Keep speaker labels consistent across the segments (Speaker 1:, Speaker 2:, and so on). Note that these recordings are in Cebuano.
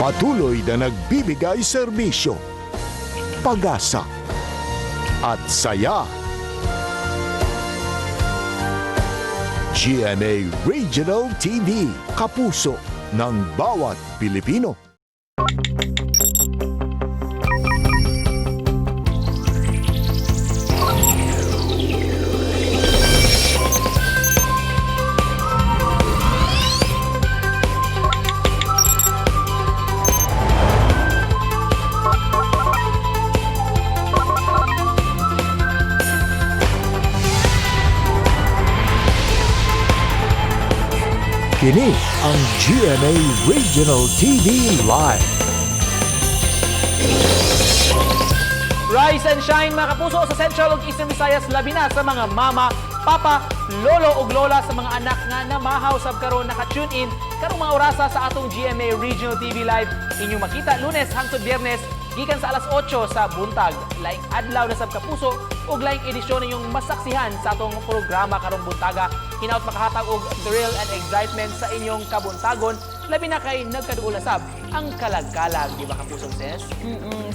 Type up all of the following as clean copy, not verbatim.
Speaker 1: Patuloy na nagbibigay serbisyo, pag-asa at saya. GMA Regional TV, kapuso ng bawat Pilipino. Kini ang GMA Regional TV Live.
Speaker 2: Rise and shine, mga kapuso, sa Central ug Eastern Visayas, labi na sa mga mama, papa, lolo ug lola sa mga anak nga namahaw sab karon naka-tune in karong mga orasa sa atong GMA Regional TV Live. Inyong makita Lunes hangtod Biyernes gikan sa alas 8 sa buntag. Laing adlaw na sab, kapuso, ug laing edisyon ninyong masaksihan sa atong programa karong buntaga. Hinaut makahatag og thrill and excitement sa inyong kabuntagon, labi na kay nagkaduol na sab ang kalagkalag, di ba, kapusong Ses?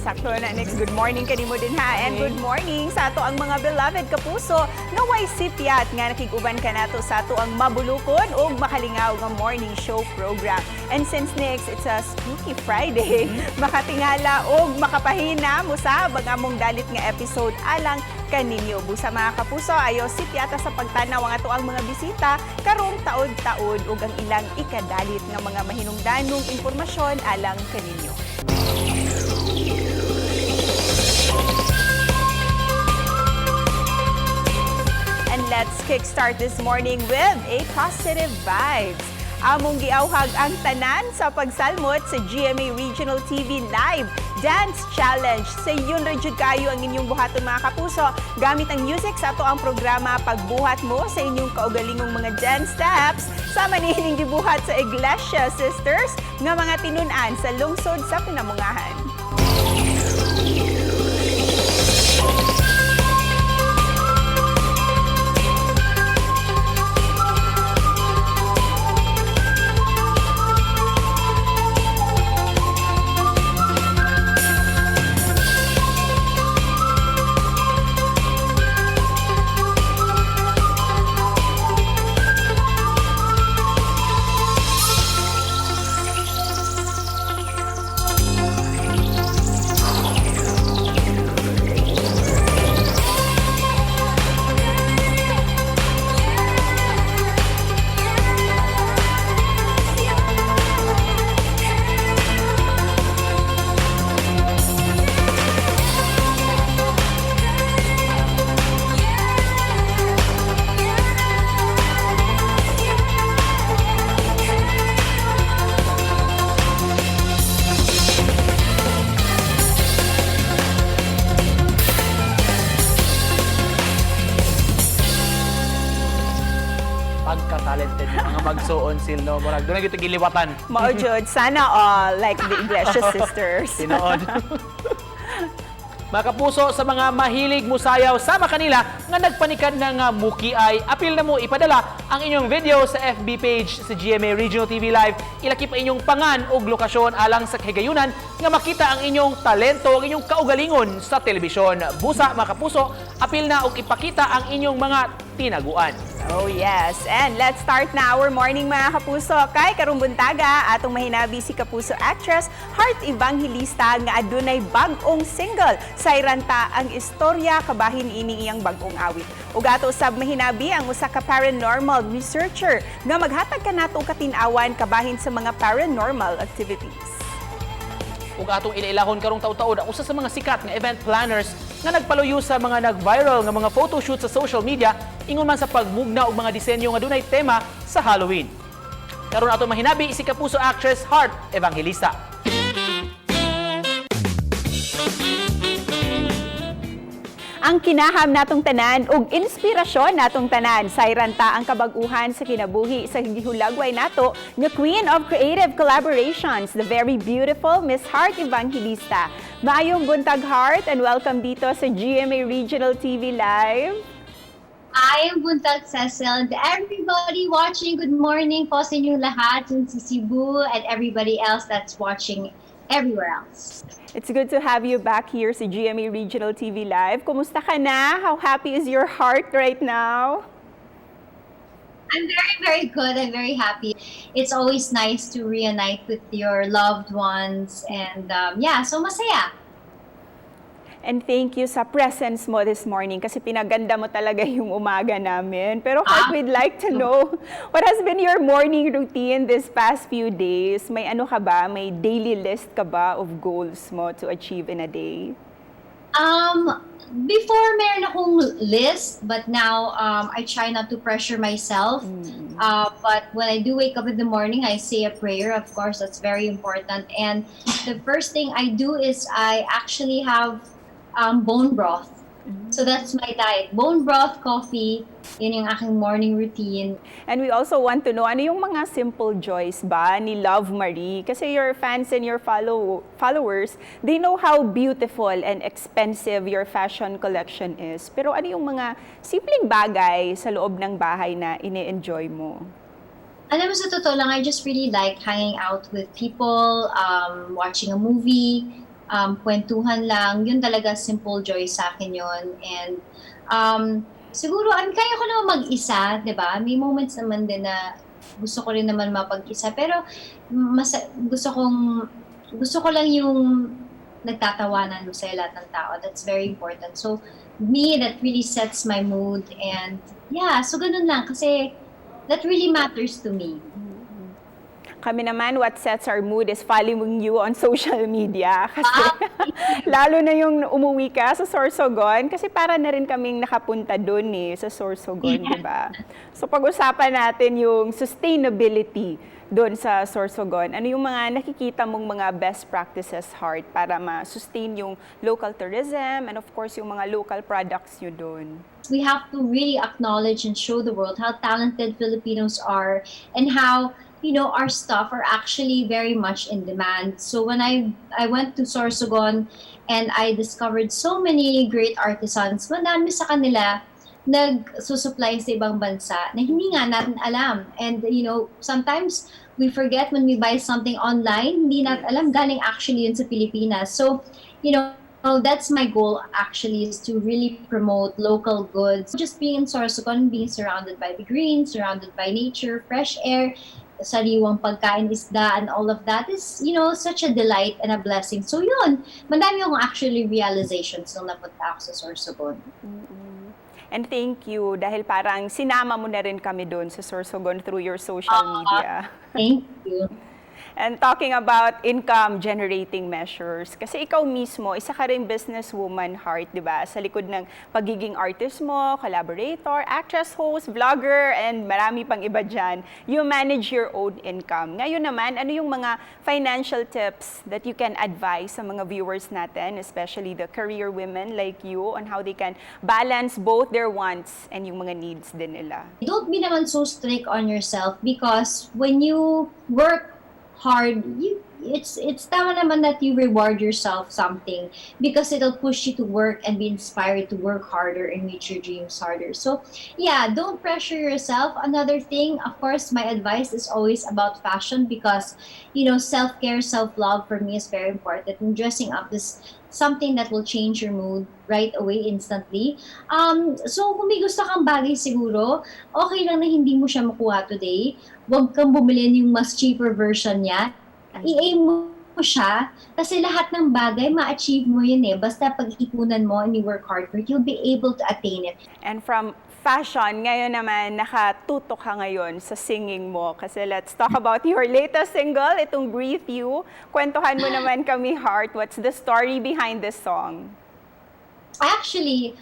Speaker 3: Sakto na, next. Good morning kanimo din ha. And good morning sa ato ang mga beloved kapuso nga way sipyat nga nakig-uban kanato sa ato ang mabulukon ug makalingaw nga morning show program. And since next, it's a spooky Friday, makatingala ug makapahina musab ang among dalit nga episode alang kaninyo. Busa, mga kapuso, ayo sipyata sa pagtanaw ang ato ang mga bisita karong taod-taod ug ang ilang ikadalit nga mga mahinungdanong impormasyon alang kaninyo. And let's kickstart this morning with a positive vibes. Among giawhag ang tanan sa pagsalmot sa GMA Regional TV Live Dance Challenge. Sa yun ra jud kayo ang inyong buhaton, mga kapuso. Gamit ang music sa ato ang programa, pagbuhat mo sa inyong kaugalingong mga dance steps sama niining gibuhat sa Iglesia Sisters nga mga tinun-an sa lungsod sa Pinamungahan.
Speaker 2: Pagka-talented mga magsuon sil, no? Murag doon na gyud giliwatan.
Speaker 3: Mao jud, sana all like the Iglesia Sisters.
Speaker 2: Tinuod. Mga kapuso, sa mga mahilig musayaw sama kanila nga nagpanikad ng muki ay apil na mo ipadala ang inyong video sa FB page sa GMA Regional TV Live. Ilakip ang inyong pangan ug lokasyon alang sa kahigayunan nga makita ang inyong talento ug inyong kaugalingon sa telebisyon. Busa, mga kapuso, apil na og ipakita ang inyong mga tinaguan.
Speaker 3: Oh yes, and let's start na our morning, mga kapuso. Kay karong buntaga, atong mahinabi si kapuso actress Heart Evangelista nga adunay bag-ong single. Sayranta ang istorya kabahin ining iyang bag-ong awit. Ug ato sab mahinabi ang usa ka paranormal researcher nga maghatag kanato og katin-awan kabahin sa mga paranormal activities.
Speaker 2: Ug atong ilailahon karong taud-taud ang usa sa mga sikat nga event planners nga nagpaluyo sa mga nag-viral nga mga photoshoot sa social media ingon man sa pagmugna og mga disenyo nga dunay tema sa Halloween. Karon atong mahinabi si kapuso actress Heart Evangelista.
Speaker 3: Ang kinaham natong tanan ug inspirasyon natong tanan, sayranta ang kabag-uhan sa kinabuhi sa gihulagway nato nga Queen of Creative Collaborations, the very beautiful Miss Heart Evangelista. Maayong buntag, Heart, and welcome dito sa GMA Regional TV Live.
Speaker 4: Maayong buntag, Cecil, and everybody watching. Good morning po sa inyong lahat in Cebu and everybody else that's watching everywhere else.
Speaker 3: It's good to have you back here sa GMA Regional TV Live. Kumusta ka na? How happy is your heart right now?
Speaker 4: I'm very, very good. I'm very happy. It's always nice to reunite with your loved ones. And yeah, so masaya.
Speaker 3: And thank you sa presence mo this morning kasi pinaganda mo talaga yung umaga namin. Pero Heart, we'd like to know what has been your morning routine this past few days? May ano ka ba? May daily list ka ba of goals mo to achieve in a day?
Speaker 4: Before meron akong list, but now I try not to pressure myself. But when I do wake up in the morning, I say a prayer. Of course, that's very important. And the first thing I do is I actually have bone broth. So that's my diet. Bone broth, coffee, yun yung aking morning routine.
Speaker 3: And we also want to know, ano yung mga simple joys ba ni Love Marie? Kasi your fans and your followers, they know how beautiful and expensive your fashion collection is. Pero ano yung mga simpleng bagay sa loob ng bahay na ini-enjoy mo?
Speaker 4: Alam mo, sa totoo lang, I just really like hanging out with people, watching a movie, kwentuhan lang. Yun talaga, simple joy sa akin yun. And siguro, kaya ko naman mag-isa, di ba? May moments naman din na gusto ko rin naman mapag-isa. Pero mas, gusto ko lang yung nagtatawanan sa lahat ng tao. That's very important. So, me, that really sets my mood. And yeah, so ganun lang. Kasi that really matters to me.
Speaker 3: Kami naman, what sets our mood is following you on social media. Kasi lalo na yung umuwi ka sa Sorsogon, kasi para na rin kaming nakapunta doon eh, sa Sorsogon, di ba? So pag-usapan natin yung sustainability doon sa Sorsogon. Ano yung mga nakikita mong mga best practices, Heart, para ma-sustain yung local tourism and of course yung mga local products nyo doon?
Speaker 4: We have to really acknowledge and show the world how talented Filipinos are and how our stuff are actually very much in demand. So when I went to Sorsogon and I discovered so many great artisans, madami sa kanila nagsusupply sa ibang bansa na hindi nga natin alam. And sometimes we forget when we buy something online, hindi natin alam galing actually yun sa Pilipinas. So, that's my goal actually, is to really promote local goods. Just being in Sorsogon, being surrounded by the green, surrounded by nature, fresh air, sariwang pagkain, isda, and all of that is such a delight and a blessing. So yun, madami akong actually realizations nung napunta ako sa Sorsogon.
Speaker 3: And thank you dahil parang sinama mo na rin kami doon sa Sorsogon through your social media.
Speaker 4: Thank you.
Speaker 3: And talking about income generating measures, kasi ikaw mismo, isa ka rin businesswoman, Heart, di ba? Sa likod ng pagiging artist mo, collaborator, actress, host, vlogger, and marami pang iba dyan, you manage your own income. Ngayon naman, ano yung mga financial tips that you can advise sa mga viewers natin, especially the career women like you, on how they can balance both their wants and yung mga needs din nila?
Speaker 4: Don't be naman so strict on yourself because when you work hard, you it's tama naman that you reward yourself something because it'll push you to work and be inspired to work harder and reach your dreams harder. So yeah, don't pressure yourself. Another thing, of course, my advice is always about fashion because self-care, self-love for me is very important. And dressing up is something that will change your mood right away, instantly. So kung may gusto kang bagay siguro, okay lang na hindi mo siya makuha today. Huwag kang bumili yung mas cheaper version niya. I-aim mo siya kasi lahat ng bagay ma-achieve mo yun eh. Basta pag-ipunan mo and you work hard for it, you'll be able to attain it.
Speaker 3: And from fashion, ngayon naman nakatutok ka ngayon sa singing mo. Kasi let's talk about your latest single, itong "Breathe You." Kwentuhan mo naman kami, Heart. What's the story behind this song?
Speaker 4: Actually,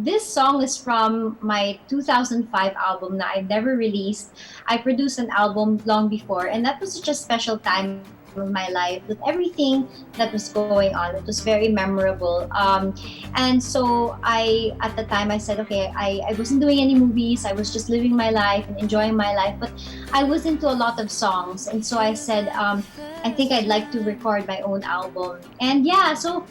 Speaker 4: this song is from my 2005 album na I've never released. I produced an album long before, and that was such a special time of my life with everything that was going on. It was very memorable. And so at the time, I said, okay, I wasn't doing any movies. I was just living my life and enjoying my life, but I was into a lot of songs. And so I said, I think I'd like to record my own album. And yeah, so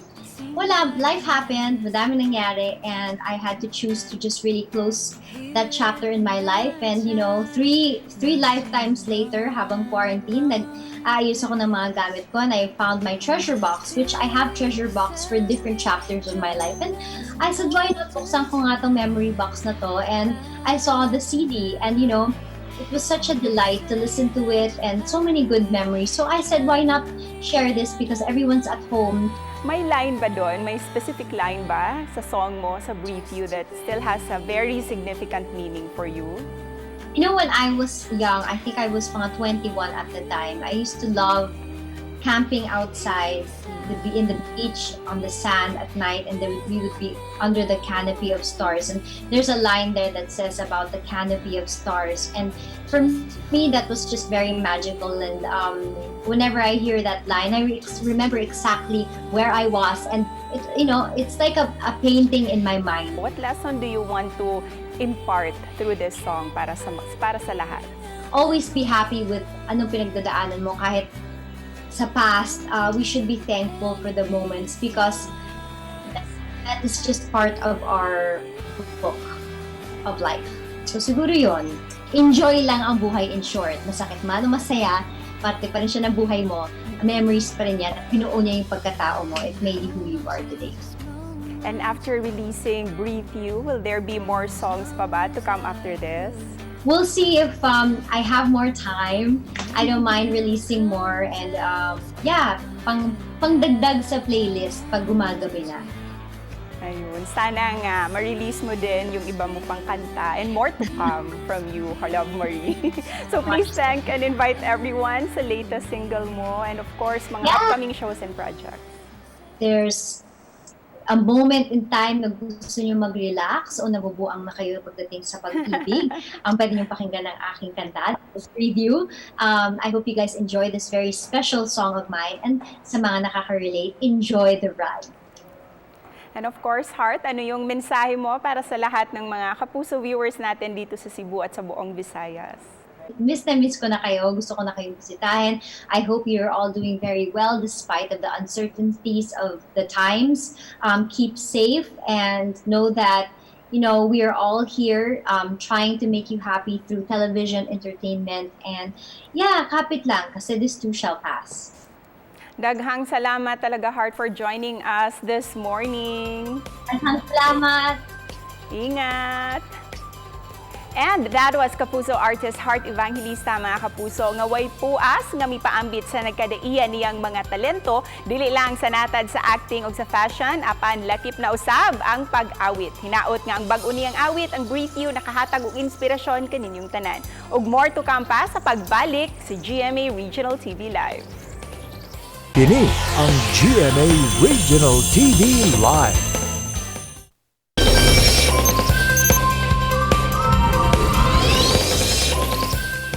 Speaker 4: Wala, life happened, madami nangyari, and I had to choose to just really close that chapter in my life. And three lifetimes later, habang quarantine, nag-aayos ako ng mga gamit ko and I found my treasure box, which I have treasure box for different chapters of my life. And I said, "Why not buksan ko nga tong memory box na to?" And I saw the CD and it was such a delight to listen to it and so many good memories. So I said, "Why not share this?" Because everyone's at home.
Speaker 3: May line ba doon? May specific line ba sa song mo, sa Breathe You, that still has a very significant meaning for you?
Speaker 4: When I was young, I think I was mga 21 at the time, I used to love camping outside, in the beach, on the sand at night, and then we would be under the canopy of stars. And there's a line there that says about the canopy of stars. And for me, that was just very magical. And whenever I hear that line, I remember exactly where I was. And it's like a painting in my mind.
Speaker 3: What lesson do you want to impart through this song para sa lahat?
Speaker 4: Always be happy with anong pinagdadaanan mo kahit sa past. We should be thankful for the moments because that is just part of our book of life. So siguro yon, enjoy lang ang buhay in short. Masakit man o masaya, parte pa rin siya ng buhay mo. Memories pa rin yan at binuo niya yung pagkatao mo. It made you who you are today.
Speaker 3: And after releasing Breathe You, will there be more songs pa ba to come after this?
Speaker 4: We'll see if I have more time. I don't mind releasing more and yeah, pangdagdag sa playlist pag gumagabi na.
Speaker 3: Ayun. Sana nga ma-release mo din yung iba mo pang kanta and more to come from you, Love Marie. So please thank and invite everyone sa latest single mo and, of course, mga upcoming shows and projects.
Speaker 4: There's a moment in time na gusto niyo mag-relax o nabubuang na kayo pagdating sa pag-ibig, ang pwede niyo pakinggan ng aking kanta, this review. I hope you guys enjoy this very special song of mine and sa mga nakaka-relate, enjoy the ride.
Speaker 3: And of course, Heart, ano yung mensahe mo para sa lahat ng mga Kapuso viewers natin dito sa Cebu at sa buong Visayas?
Speaker 4: Miss na miss ko na kayo. Gusto ko na kayong bisitahin. I hope you're all doing very well despite of the uncertainties of the times. Keep safe and know that we are all here trying to make you happy through television, entertainment, and yeah, kapit lang kasi this too shall pass.
Speaker 3: Daghang salamat talaga, Heart, for joining us this morning.
Speaker 4: Daghang salamat!
Speaker 3: Ingat! And that was Kapuso artist Heart Evangelista, mga kapuso, nga way puas nga mipaambit sa nagkadaiya niyang mga talento, dili lang sa natad sa acting ug sa fashion, apan lakip na usab ang pag-awit. Hinaot nga ang bag-o niyang awit, ang Breathe You, nakahatag og inspirasyon kaninyong tanan. Ug more to come pa sa pagbalik sa GMA Regional TV Live.
Speaker 1: Kini ang GMA Regional TV Live.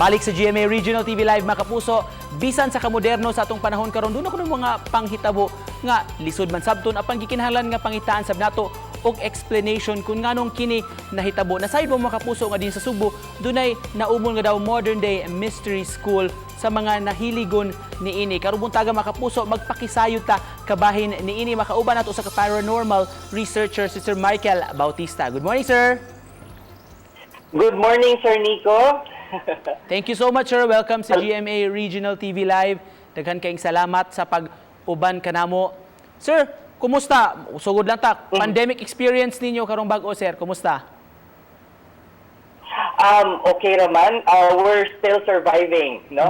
Speaker 2: Balik sa GMA Regional TV Live, mga kapuso, bisan sa kamoderno sa atong panahon karon, duna kuno mga panghitabo nga lisod man sabton apan gikinahanglan nga pangitaan sab nato og explanation kung nganong kini nahitabo. Nasayod mo, mga kapuso, nga din sa Sugbo dunay naumol nga daw modern day mystery school sa mga nahiligon niini. Karong buntaga, mga kapuso, magpakisayod ta kabahin niini. Makauban nato sa paranormal researcher si Sir Michael Bautista. Good morning, sir.
Speaker 5: Good morning, Sir Nico.
Speaker 2: Thank you so much, sir. Welcome sa GMA Regional TV Live. Daghan kayong salamat sa pag-uban kanamo. Sir, kumusta? Sugod lang ta. Pandemic experience ninyo karong bag-o, sir. Kumusta?
Speaker 5: Okay raman, we're still surviving, no?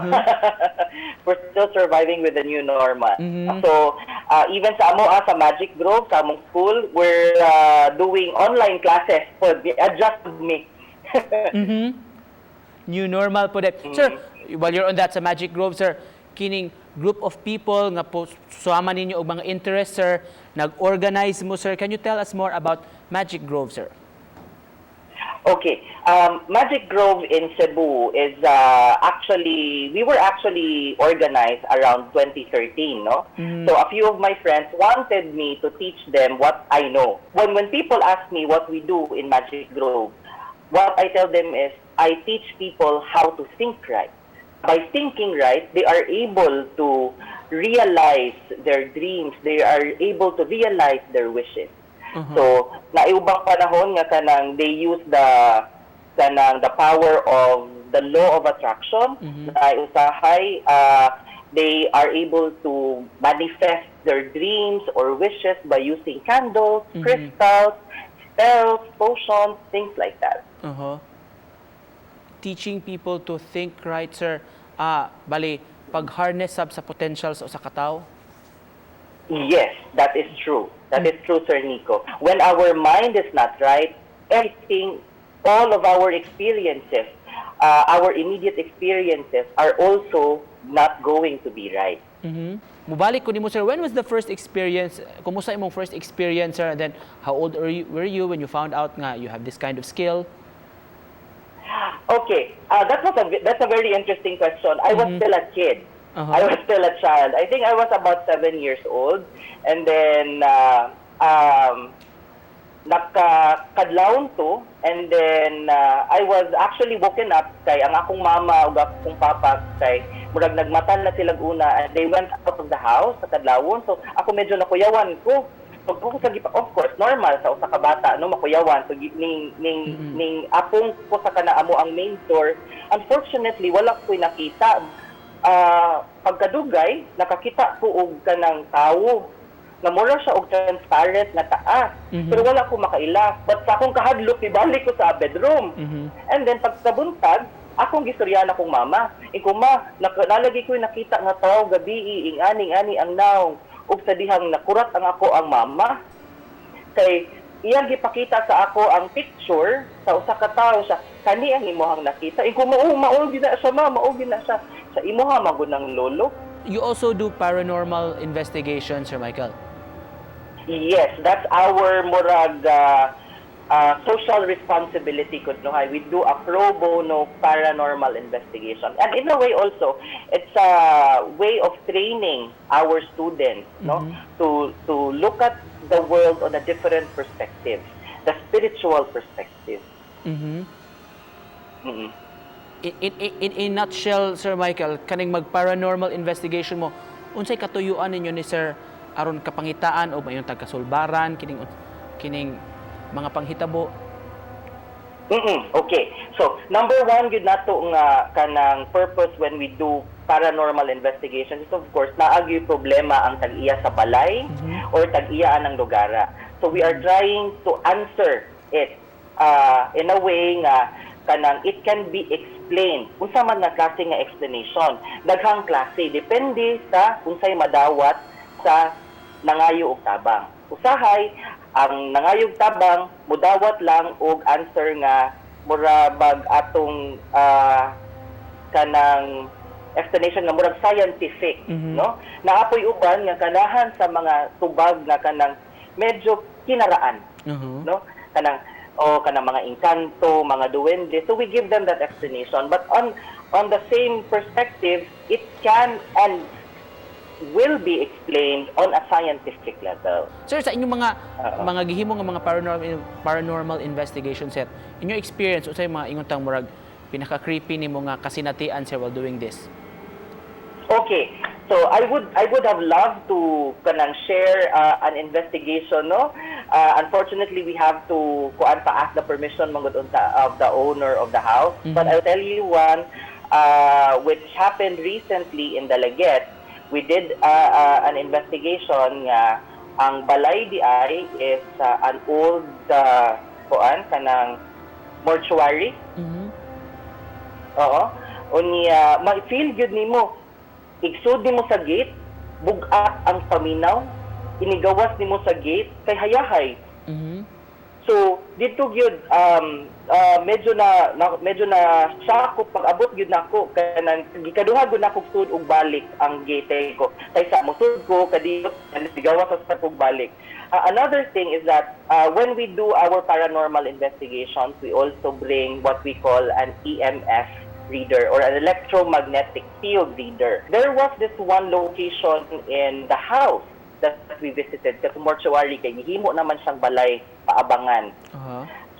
Speaker 5: We're still surviving with the new normal. So, even sa amo, sa Magic Grove, sa among school, we're doing online classes for the adjust me.
Speaker 2: New normal po din. Sir, while you're on that sa Magic Grove, sir, kining group of people nga po sumama ninyo og mga interest, sir, nag-organize mo, sir. Can you tell us more about Magic Grove, sir?
Speaker 5: Okay. Magic Grove in Cebu is actually, we were actually organized around 2013, no? So a few of my friends wanted me to teach them what I know. When people ask me what we do in Magic Grove, what I tell them is I teach people how to think right. By thinking right, they are able to realize their dreams, they are able to realize their wishes. So, naay ubang panahon nga kanang they use the kanang the power of the law of attraction, na usahay they are able to manifest their dreams or wishes by using candles, crystals, spells, potions, things like that.
Speaker 2: Teaching people to think right, sir. Bali, pag-harness sab sa potentials sa katawo.
Speaker 5: Yes, that is true. That is true, Sir Nico. When our mind is not right, everything, all of our experiences, our immediate experiences are also not going to be right.
Speaker 2: Mubalik ko nimo, sir, when was the first experience, kumusta imong first experience, sir, and then how old were you when you found out nga you have this kind of skill?
Speaker 5: Okay, that's a very interesting question. I was still a kid. I was still a child. I think I was about 7 years old, and then nakakadlawon to, and then I was actually woken up kay ang akong mama ug akong papa kay murag nagmatan na silang una and they went out of the house sa kadlawon. So ako medyo nakuyawan ko. Pag ko sa gipa, of course, normal sa usa ka bata, no, makuyawan. So ning apong ko sa kana amo ang main door. Unfortunately, wala ko'y nakita. Pagkadugay, nakakita ko og kanang tawo na mura siya og transparent na taas. Pero wala ko makaila. But sa akong kahadlok, ibalik ko sa bedroom. And then pagkabuntag, akong gistoryahan akong mama. Iko ma, nalagi ko nakita nga tawo gabi ing ani ani ang naong, ug sa dihang nakurat ang ako ang mama. Kay iyang gipakita sa ako ang picture sa usa ka tawo siya, "Kani ang imuhang nakita." Iko, "Mao, mao gyud na siya, ma, mao gyud na siya." Sa imuha man gud ng lolo.
Speaker 2: You also do paranormal investigations, Sir Michael.
Speaker 5: Yes, that's our murag social responsibility kunuhay. We do a pro bono paranormal investigation. And in a way also, it's a way of training our students, no, to look at the world on a different perspective, the spiritual perspective.
Speaker 2: In a nutshell, Sir Michael, kaning mag-paranormal investigation mo, unsay katuyuan ninyo ni sir aron kapangitaan o mayon tagkasulbaran kining mga panghitabo?
Speaker 5: Okay. So, number one, gyud nato nga kanang purpose when we do paranormal investigations is, of course, naa gyud problema ang tag-iya sa balay or tag-iya ang lugara. So, we are trying to answer it in a way nga kanang it can be explained. Unsa man nga klase nga explanation? Daghang klase, depende sa unsay madawat sa nangayo og tabang. Usahay ang nangayog tabang mudawat lang og answer nga mura bag atong kanang explanation nga murag scientific, no? Naa poy uban nga kanahan sa mga tubag nga kanang medyo kinaraan, no, kanang o kanang mga engkanto, mga duwende. So we give them that explanation, but on the same perspective, it can and will be explained on a scientific level.
Speaker 2: Sir, sa inyong mga
Speaker 5: Oo.
Speaker 2: Mga gihimo nga mga paranormal investigation set, in your experience, unsay mga ingon tang murag pinaka creepy nimo nga kasinatian, sir, while doing this?
Speaker 5: Okay. So I would have loved to kanang share an investigation, no? Unfortunately, we have to kuan pa, ask the permission man gud unta of the owner of the house. But I'll tell you one which happened recently in Dalaguete. We did an investigation nga ang balay diay is an old kuan kanang mortuary. Oo. Unya, ma-feel gyud nimo. Igsud nimo sa gate, bug-at ang paminaw. Inigawas nimo sa gate kay hayahay. So dito gyud medyo na shock ko pag abot gyud nako kanang gikaduha gyud nako sud og balik ang gate ko. Kaysa mosud ko kadiyot, gawas sa kog balik. Another thing is that when we do our paranormal investigations, we also bring what we call an EMF reader or an electromagnetic field reader. There was this one location in the house that we visited kasi mortuary kay gihimo naman siyang balay paabangan.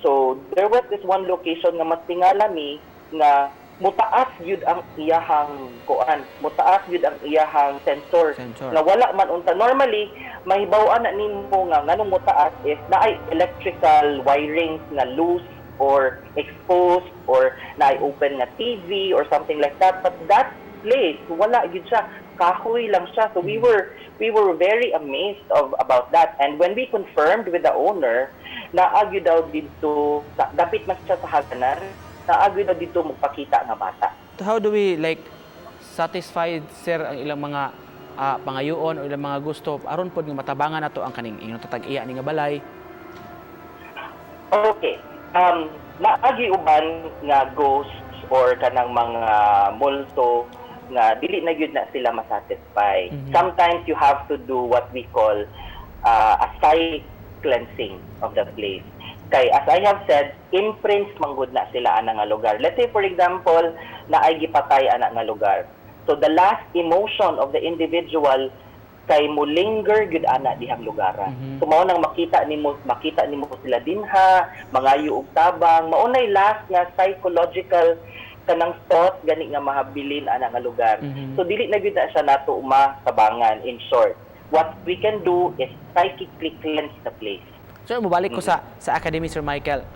Speaker 5: So there was this one location nga mas tingala mi nga Mutaas gyud ang iyahang kuan, mutaas gyud ang iyahang sensor.
Speaker 2: Sensor.
Speaker 5: Nga wala man unta normally mahibaw-an na nimo nga nganong mutaas is naay electrical wirings nga loose or exposed or naay open nga TV or something like that, but that place, wala gyud siya, kahoy lang siya. So we were very amazed of about that, and when we confirmed with the owner, naa gyud daw didto sa, dapit man siya sa hagdanan, naa gyud daw didto magpakita nga bata.
Speaker 2: How do we like satisfy, sir, ang ilang mga pangayoon o ilang mga gusto aron pod nga matabangan nato ang kaning inyong tatag-iya ni nga balay?
Speaker 5: Okay. Naagi uban nga ghosts or kanang mga multo nga dili na gyud na sila masatisfy. Sometimes you have to do what we call a psychic cleansing of the place. Kay as I have said, imprints manggod na sila ana nga lugar. Let's say, for example, naay gipatay ana nga lugar. So the last emotion of the individual kay mo linger gyud ana dihang lugaran. So mao nang makita nimo sila dinha, mangayo og tabang, mao nay last nga psychological kanang thought gani nga mahabilin ana nga lugar. So dili na gyud na siya nato matabangan, in short. What we can do is psychically cleanse the place.
Speaker 2: Sir, mobalik ko sa academy, Sir Michael.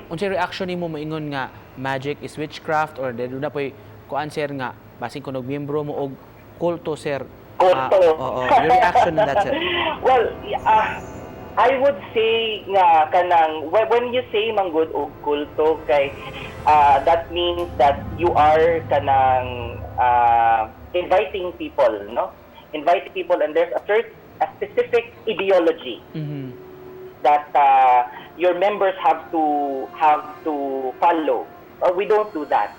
Speaker 2: Unsay reaction nimo moingon nga magic is witchcraft or duna poy kuan, sir, nga basin kuno miyembro mo og kulto, sir?
Speaker 5: Kulto.
Speaker 2: Oo, your reaction on that, sir?
Speaker 5: Well, I would say nga kanang when you say manggod og kulto kay that means that you are kanang inviting people, no? Invite people and there's a specific ideology that your members have to follow. We don't do that.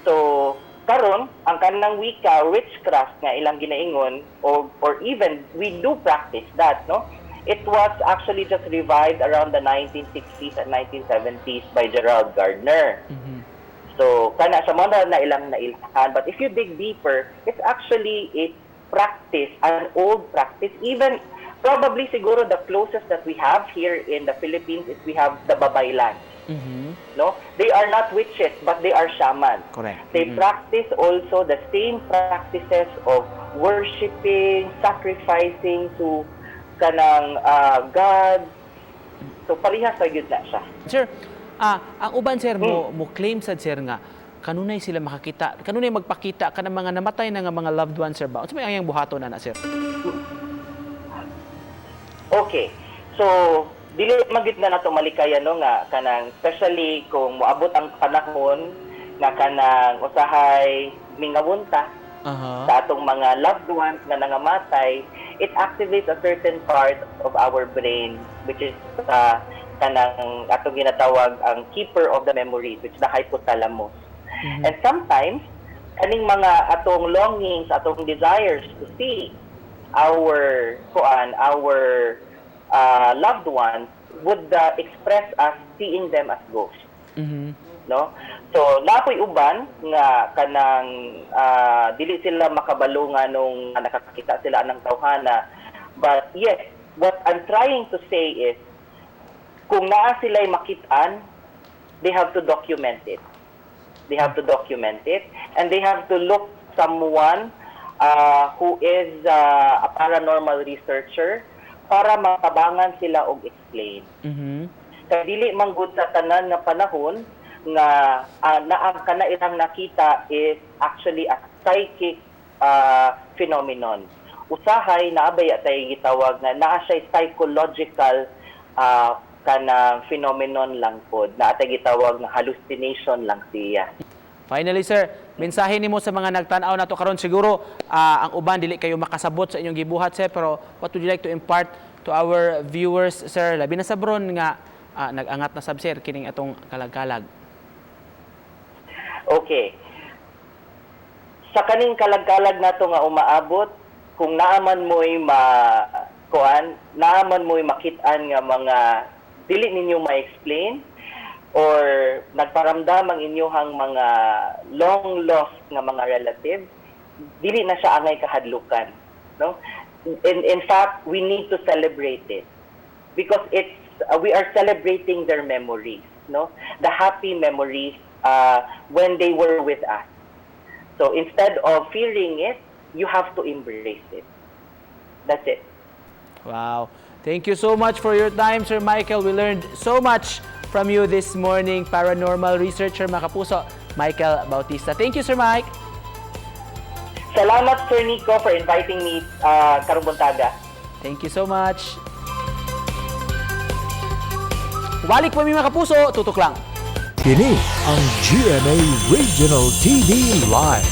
Speaker 5: So karon ang kanang Wicca, witchcraft nga ilang ginaingon or even we do practice that, no? It was actually just revived around the 1960s and 1970s by Gerald Gardner. So, kana sa mga na ilang nailhan. But if you dig deeper, it's actually a practice, an old practice. Even, probably siguro the closest that we have here in the Philippines is we have the Babaylan. No? They are not witches, but they are shamans.
Speaker 2: Correct.
Speaker 5: They practice also the same practices of worshiping, sacrificing to kanang God. So parehas sa gyud na siya.
Speaker 2: Sir, ang uban, sir, mo mo claim sad, sir, nga kanunay sila makakita, kanunay magpakita kanang mga namatay na nga mga loved ones, sir, ba? Unsa may ang buhaton na, sir?
Speaker 5: Okay. So, dili man gyud na nato malikayan, no, nga kanang especially kung moabot ang panahon nga kanang usahay mingawon ta sa atong mga loved ones nga nangamatay, it activates a certain part of our brain which is kanang atong ginatawag ang keeper of the memories, which is the hypothalamus. And sometimes kaning mga atong longings, atong desires to see our kuan, our loved ones would express us seeing them as ghosts, no? So naa poy uban nga kanang dili sila makabalo nga nung nakakita sila ng tawhana. But yes, what I'm trying to say is kung naa sila'y makitaan, they have to document it. They have to document it and they have to look someone who is a paranormal researcher para matabangan sila og explain. Kay dili man gud sa tanan nga panahon nga na ang kana ilang nakita is actually a psychic phenomenon. Usahay naa baya tay gitawag na naa siya psychological kanang phenomenon lang pod, naa tay gitawag nga hallucination lang siya.
Speaker 2: Finally, sir, mensahe nimo sa mga nagtan-aw nato karon. Siguro ang uban dili kayo makasabot sa inyong gibuhat, sir, pero what would you like to impart to our viewers, sir, labi na sa bron nga nag-angat na sab, sir, kining atong kalag-kalag?
Speaker 5: Okay. Sa kaning kalag-kalag nato nga umaabot, kung naaman mo'y ma kuan, naaman mo'y makit-an nga mga dili ninyo ma-explain or nagparamdam ang inyuhang mga long lost nga mga relatives, dili na siya angay kahadlukan, no? In fact, we need to celebrate it because it's we are celebrating their memories, no? The happy memories. when they were with us. So instead of fearing it, you have to embrace it. That's it.
Speaker 2: Wow. Thank you so much for your time, Sir Michael. We learned so much from you this morning. Paranormal researcher, mga kapuso, Michael Bautista. Thank you, Sir Mike.
Speaker 5: Salamat, Sir Nico, for inviting me karong buntaga.
Speaker 2: Thank you so much. Balik pa mi, mga kapuso, tutok lang.
Speaker 1: Kini ang GMA Regional TV Live.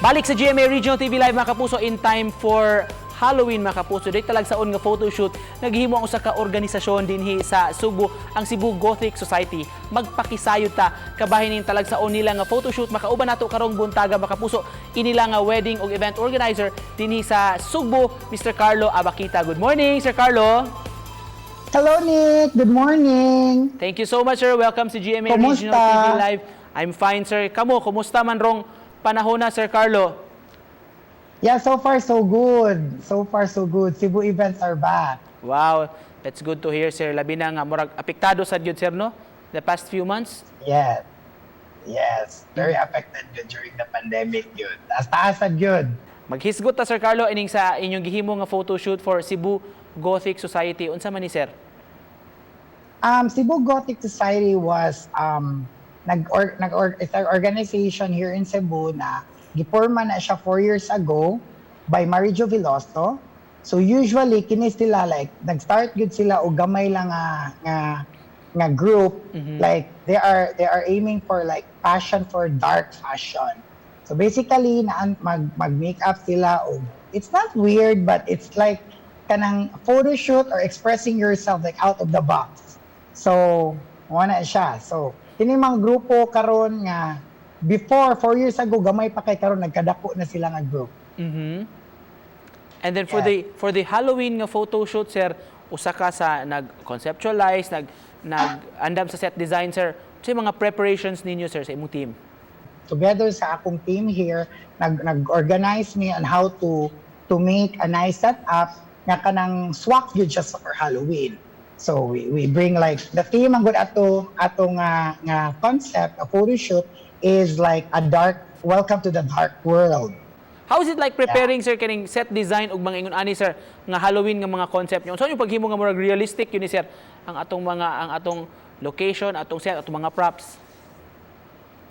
Speaker 2: Balik sa GMA Regional TV Live, mga kapuso, in time for Halloween, mga kapuso. Dahil talagsaon nga photoshoot, naghimo ang usa ka organisasyon dinhi sa Sugbo, ang Cebu Gothic Society. Magpakisayod ta kabahin ning talagsaon nila nga photoshoot. Makauban nato karong buntaga, mga kapuso, inila nga wedding ug event organizer dinhi sa Sugbo, Mr. Carlo Abakita. Good morning, Sir Carlo.
Speaker 6: Hello, Nick. Good morning.
Speaker 2: Thank you so much, sir. Welcome sa GMA
Speaker 6: Kumusta?
Speaker 2: Regional TV Live. I'm fine, sir. Kamo, kumusta man rong panahon na, Sir Carlo?
Speaker 6: Yeah, so far so good. So far so good. Cebu events are back.
Speaker 2: Wow, that's good to hear, sir. Labi na nga murag apektado sad gyud, sir, no? The past few months.
Speaker 6: Yes. Yes. Very affected good during the pandemic yun. Taas-taas good.
Speaker 2: Maghisgot ta, Sir Carlo, ining sa inyong gihimo nga photo shoot for Cebu Gothic Society. Unsa man ni, sir?
Speaker 6: Cebu Gothic Society was nag or, nag or, it's an organization here in Cebu na giporma na siya 4 years ago by Marijo Veloso. So usually kini sila, like nag-start gud sila og gamay lang nga group, like they are aiming for like passion for dark fashion. So basically na mag makeup sila og it's not weird, but it's like kanang photo shoot or expressing yourself like out of the box. So, wala siya. So, kini mga grupo karon nga before 4 years ago gamay pa kay karon nagkadako na sila nga group.
Speaker 2: And then for the Halloween nga photo shoot, sir, usa ka sa nag-conceptualize, nag andam sa set design, sir. Unsa yung mga preparations ninyo, sir, sa imong team?
Speaker 6: Together sa akong team here, nag-organize me on how to make a nice setup nga kanang swak yun siya for Halloween. So we bring like the theme ang good ato nga concept, a photo shoot is like a dark welcome to the dark world.
Speaker 2: How is it like preparing, sir, kining set design ug mga ingon ani, sir, nga Halloween nga mga concept niyo? Unsa yung paghimo nga murag realistic yun ni, sir, ang atong location, atong set, atong mga props?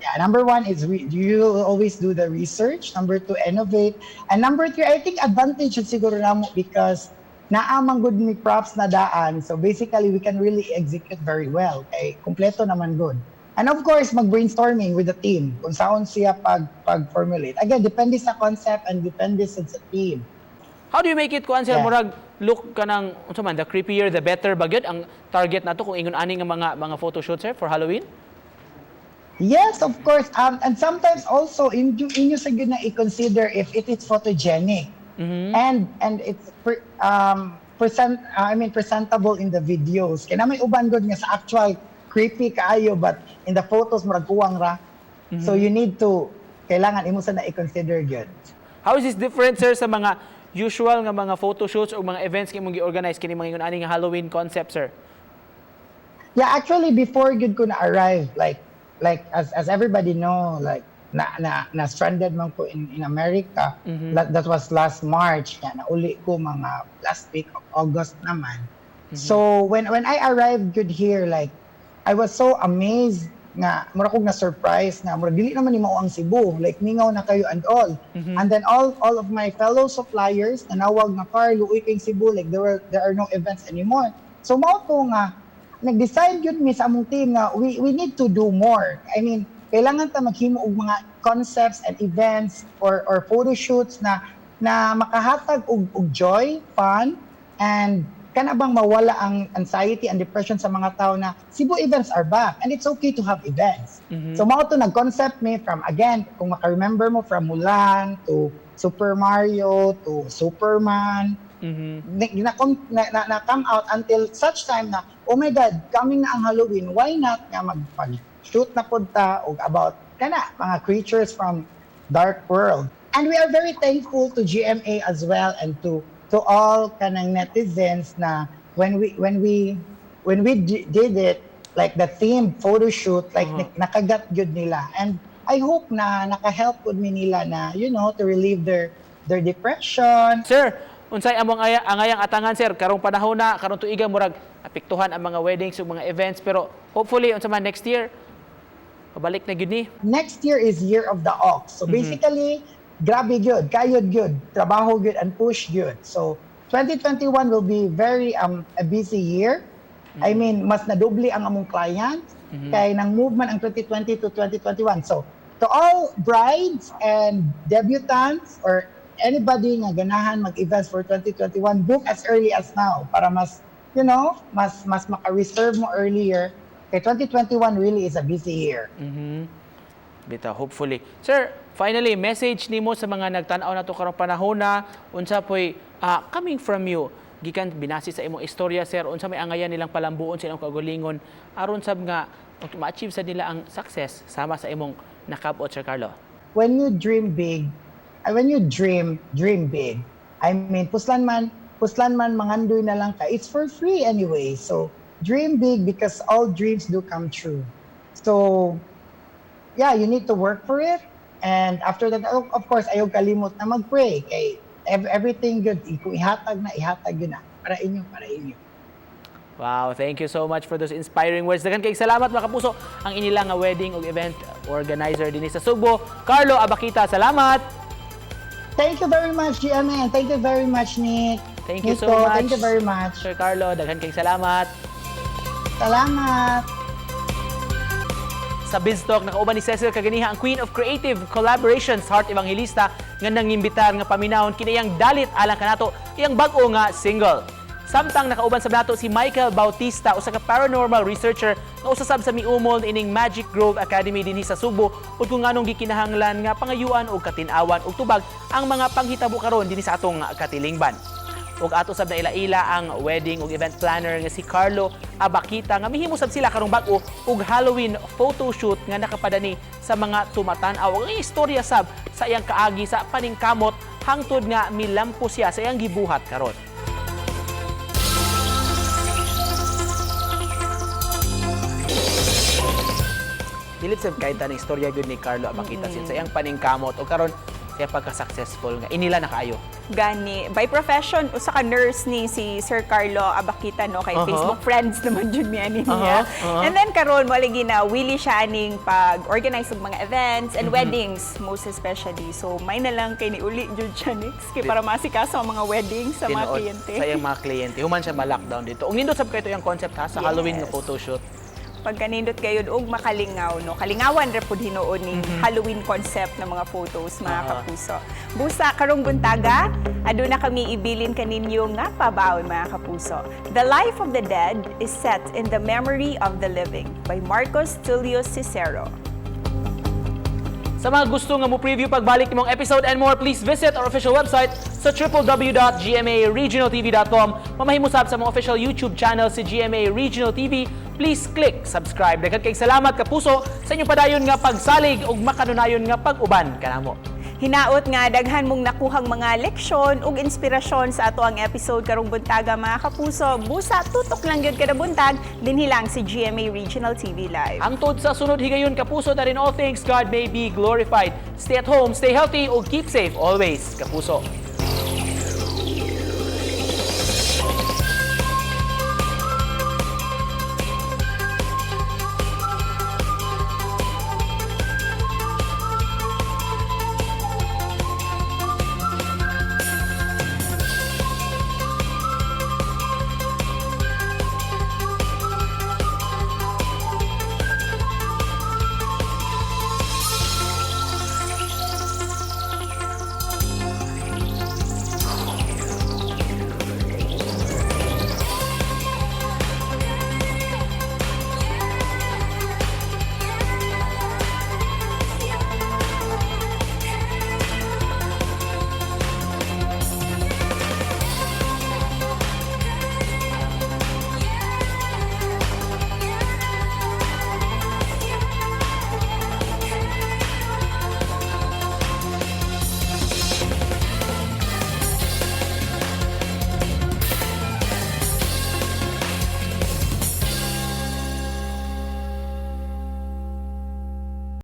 Speaker 6: Yeah, number one is you always do the research. Number two, innovate. And number three, I think advantage yun siguro namo because naa man gud mi props na daan. So basically, we can really execute very well. Okay, kompleto naman good. And of course, mag-brainstorming with the team kung saan siya pag-formulate. Again, depende sa concept and depende sa team.
Speaker 2: How do you make it kuan, sir, murag look kanang unsa man, the creepier the better ba gyud ang target nato kung ingon ani nga mga photo shoot, sir, for Halloween?
Speaker 6: Yes, of course. And sometimes also inyo sa gyud na i-consider if it is photogenic. And it's present I mean presentable in the videos. Kaya na may uban gud nga sa actual creepy kaayo, but in the photos murag kuwang ra. So you need to kailangan imo sa na i-consider gyud.
Speaker 2: How is this different, sir, sa mga usual nga mga photo shoots o mga events kay imong gi-organize, kini mga ingon ani nga Halloween concept, sir?
Speaker 6: Yeah, actually before gyud ko na arrive, like as everybody know, like na stranded man ko in America. That was last March. Yeah, nauli ko mga last week of August naman. So when I arrived gud here, like I was so amazed nga mura kog na surprise nga mura dili naman ni mao ang Cebu, like mingaw na kayo and all. And then all of my fellow suppliers nanawag nga, "Carl, luoy kay Cebu, like there are no events anymore." So mao to nga nag-decide yun mi sa among team nga we need to do more. I mean, kailangan ta maghimo og mga concepts and events or photo shoots na makahatag og joy, fun, and kana bang mawala ang anxiety and depression sa mga tao na Cebu events are back and it's okay to have events. So mao to nag-concept me from, again, kung maka-remember mo, from Mulan to Super Mario to Superman, na come out until such time na, oh my God, coming na ang Halloween, why not nga mag shoot na pud ta og about kana mga creatures from dark world? And we are very thankful to GMA as well and to to all kanang netizens na when we did it, like the theme photo shoot, like nakagat gyud nila, and I hope na naka-help pud mi nila na to relieve their depression.
Speaker 2: Sir, unsay among angayang atangan, sir, karong panahon na karong tuiga, murag apektuhan ang mga weddings ug mga events, pero hopefully unsa man next year pabalik na gyud ni?
Speaker 6: Next year is Year of the Ox. So basically, grabe gyud, kayod gyud, trabaho gyud and push gyud. So 2021 will be very a busy year. I mean, mas nadubli ang among client kay nang movement ang 2020 to 2021. So to all brides and debutantes or anybody nga ganahan mag-events for 2021, book as early as now para mas you know, mas mas maka-reserve mo earlier. Kay 2021 really is a busy year.
Speaker 2: Bitaw, hopefully. Sir, finally, message nimo sa mga nagtan-aw nato karong panahon na, unsa po'y coming from you, gikan binasi sa imong istorya, sir, unsa may angayan nilang palambuon sa ilang kaugalingon aron sab nga ma-achieve sa nila ang success sama sa imong nakabot, Sir Carlo?
Speaker 6: When you dream big, when you dream, dream big. I mean, puslan man mangandoy na lang ka. It's for free anyway. So, dream big because all dreams do come true. So, yeah, you need to work for it. And after that, oh, of course, ayaw kalimot na mag-pray. Kay everything good, kung ihatag na, ihatag yun na. Para inyo, para inyo.
Speaker 2: Wow, thank you so much for those inspiring words. Daghan kay salamat, mga kapuso, ang inila nga wedding ug event organizer dinhi sa Sugbo, Carlo Abakita. Salamat.
Speaker 6: Thank you very much, GMA. And thank you very much, Nick.
Speaker 2: Thank you so
Speaker 6: Nico,
Speaker 2: much.
Speaker 6: thank you very much.
Speaker 2: Sir Carlo, daghan kay salamat.
Speaker 6: Salamat.
Speaker 2: Sa Biz Talk, nakauban ni Cecil kaganiha ang Queen of Creative Collaborations, Heart Evangelista, nga nangimbitar nga paminawon kiniyang Dalit alang kanato iyang bag-o nga single. Samtang nakauban sa nato si Michael Bautista, usa ka paranormal researcher nga usa sab sa miumol ining Magic Grove Academy dinhi sa Sugbo, ug kung nganong gikinahanglan nga pangayuan og katin-awan ug tubag ang mga panghitabo karon dinhi sa atong katilingban. Ug ato sab na ila-ila ang wedding ug event planner nga si Carlo Abakita nga mihimo sab sila karong bag-o og Halloween photo shoot nga nakapadani sa mga tumatan-aw. Ang istorya sab sa iyang kaagi sa paningkamot hangtod nga milampo siya sa iyang gibuhat karon. Bilib sab kay ta istorya gyud ni Carlo Abakita mm sa iyang paningkamot o karon siya pagka-successful nga inila na kaayo.
Speaker 3: Gani. By profession, usa ka nurse ni si Sir Carlo Abakita, no, kay Facebook friends naman jud mi ani niya.
Speaker 2: Uh-huh.
Speaker 3: And then karon mo lagi na wili siya aning pag-organize og mga events and weddings most especially. So may na lang kay niuli jud siya next kay para masikaso ang mga weddings sa mga
Speaker 2: Tinuod
Speaker 3: kliyente.
Speaker 2: sa iyang mga kliyente. Human siya ma-lockdown dito. Ug nindot sab kaayo to iyang concept ha sa Halloween nga photoshoot.
Speaker 3: Pagkanindot gayud og makalingaw, no, kalingawan ra pud hinuon ning Halloween concept ng mga photos, mga kapuso. Busa karong buntaga, aduna kami ibilin kaninyo nga pabaon, mga kapuso. "The Life of the Dead is Set in the Memory of the Living" by Marcus Tullius Cicero.
Speaker 2: Sa mga gusto nga mo preview pagbalik nimong episode and more, please visit our official website sa www.gmaregionaltv.com. Mamahimo sab sa mga official YouTube channel si GMA Regional TV. Please click subscribe. Daghan kay salamat, kapuso, sa inyong padayon nga pagsalig ug makanunayon nga pag-uban kanamo.
Speaker 3: Hinaot nga daghan mong nakuhang mga leksyon ug inspirasyon sa ato ang episode karong buntaga, mga kapuso. Busa tutok lang gyud kada buntag dinhi lang sa GMA Regional TV Live.
Speaker 2: Hangtod sa sunod higayon, kapuso, that in all things God may be glorified. Stay at home, stay healthy ug keep safe always, kapuso.